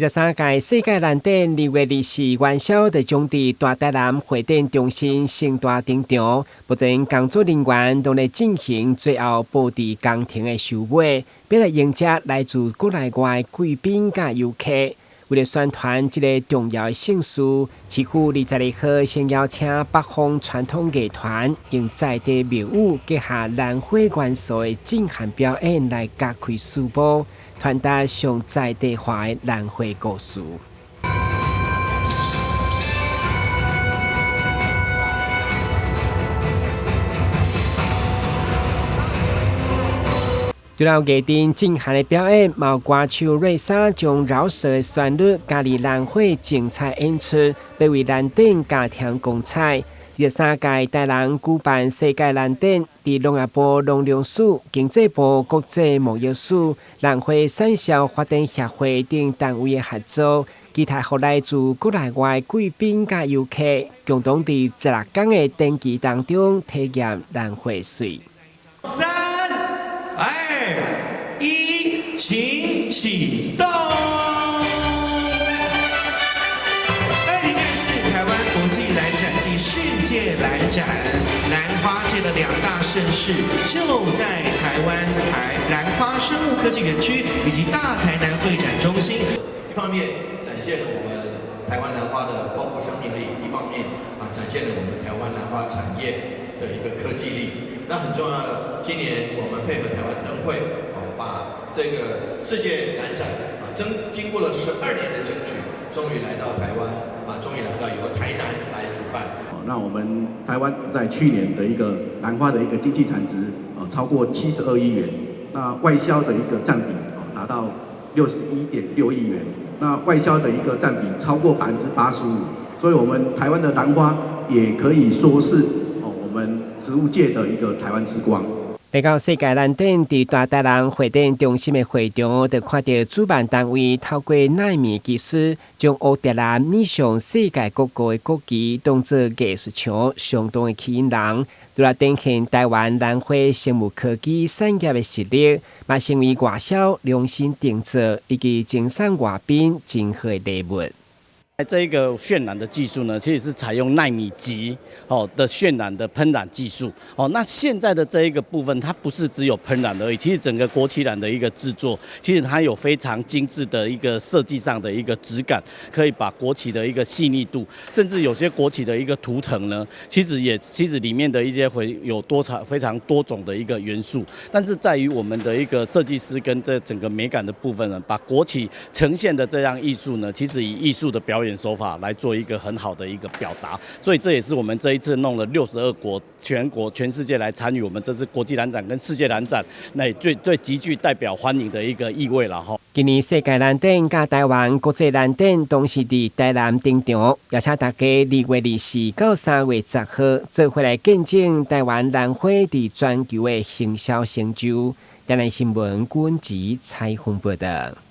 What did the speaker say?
23屆世界蘭展2月24元宵就將佇大台南會展中心盛大登場。目前工作人員攏咧進行最後佈置工程的收尾，欲來迎接來自國內外貴賓佮遊客。為了宣傳這个重要的盛事，市府22號先邀請北方傳統藝團，用在地廟宇結合蘭花元素的震撼表演來加開序幕，傳達上在地化的蘭花故事。除了藝陣震撼的表演，嘛有歌手瑞莎將饒舌的旋律加入蘭花精彩演出，欲為蘭展加添光彩。23屆台南舉辦世界蘭展，佇農業部農糧署、經濟部國際貿易署、蘭花產銷發展協會等單位的合作，期待予來自國內外貴賓佮遊客，共同佇16工的展期當中體驗蘭花媠。三、二、一，請啟動。2024台灣國際蘭展暨世界蘭展，蘭花界的兩大盛事就在台灣台蘭花生物科技園區以及大台南會展中心。一方面展現了我們台灣蘭花的豐富生命力，一方面啊展現了我們台灣蘭花產業的一個科技力。那很重要的，今年我們配合台灣燈會，把這個世界蘭展啊，爭經過了12年的爭取，終於來到台灣啊，終於來到由台南來主辦。那我們台灣在去年的一個蘭花的一個經濟產值啊，超過72億元，那外銷的一個佔比啊，達到61.6億元，那外銷的一個佔比超過85%，所以我們台灣的蘭花也可以說是哦，我們植物界的一個台灣之光。來到世界蘭展，佇大台南會展中心的會場，就看著主辦單位透過納米技術，將蝴蝶蘭擬上世界各國的國旗，當做藝術牆，相當的吸引人。除了展現台灣蘭花生物科技產業的實力，嘛成為外銷量身訂造以及贈送外賓真好的禮物。這個渲染的技術呢，其實是採用納米級哦的渲染的噴染技術哦。那現在的這一個部分，它不是只有噴染而已，其實整個國旗蘭的一個製作，其實它有非常精緻的一個設計上的一個質感，可以把國旗的一個細膩度，甚至有些國旗的一個圖騰呢，其實裡面的一些會有多彩非常多種的一個元素，但是在於我們的一個設計師跟這整個美感的部分呢，把國旗呈現的這樣藝術呢，其實以藝術的表演手法來做一個很好的一個表達，所以這也是我們這一次弄了62國全國全世界來參與我們這次國際蘭展跟世界蘭展，那最最極具代表歡迎的一個意味了哈。今年世界蘭展佮台灣國際蘭展攏是佇台南登場，邀請大家2月24到3月10號做伙來見證台灣蘭花佇全球的行銷成就。台南新聞君子采訪報導。